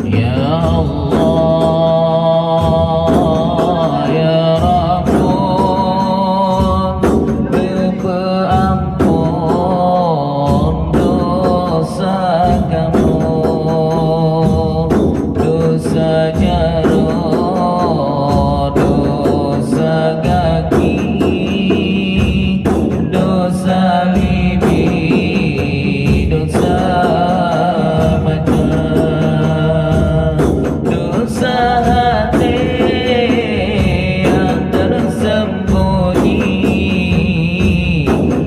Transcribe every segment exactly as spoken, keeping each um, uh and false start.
Ya Allah, ya Rabbul, neupeuampon dosa kamoe, dosa jaroe, dosa gaki, dosa libi, dosa mata, dosa hati nyang tersembunyi,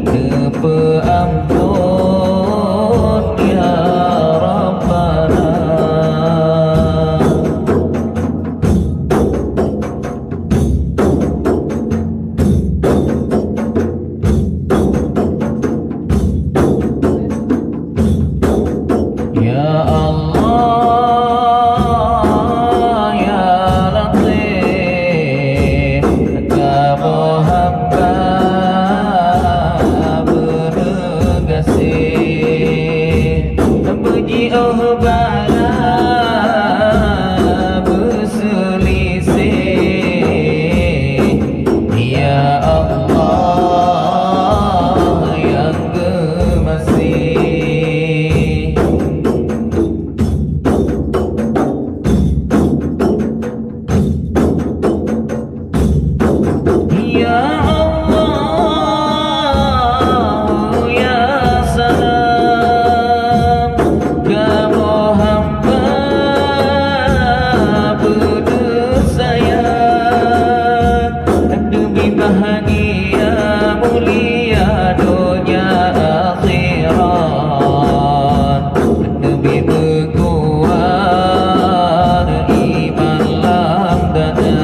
neupeuampon, ya Rabbana. Ya Allah, ya Latif, kamoe hamba beuneugaséh, beujiôh bala beuseuliseh. Ya Allah nyang geumaséh. Ya Allah, ya Salam, kamoe hamba beudeuh sayang, demi bahagia mulia donya akhirat, demi beukuat iman lam dada,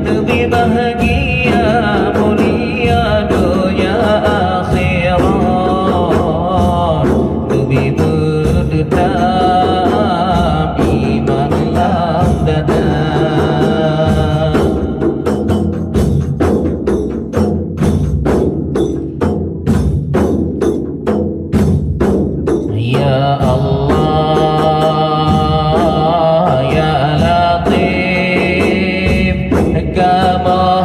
demi bahagia mulia donya akhirat, demi beuteutap iman lam dada. Ya Allah, ya Latif, kamoe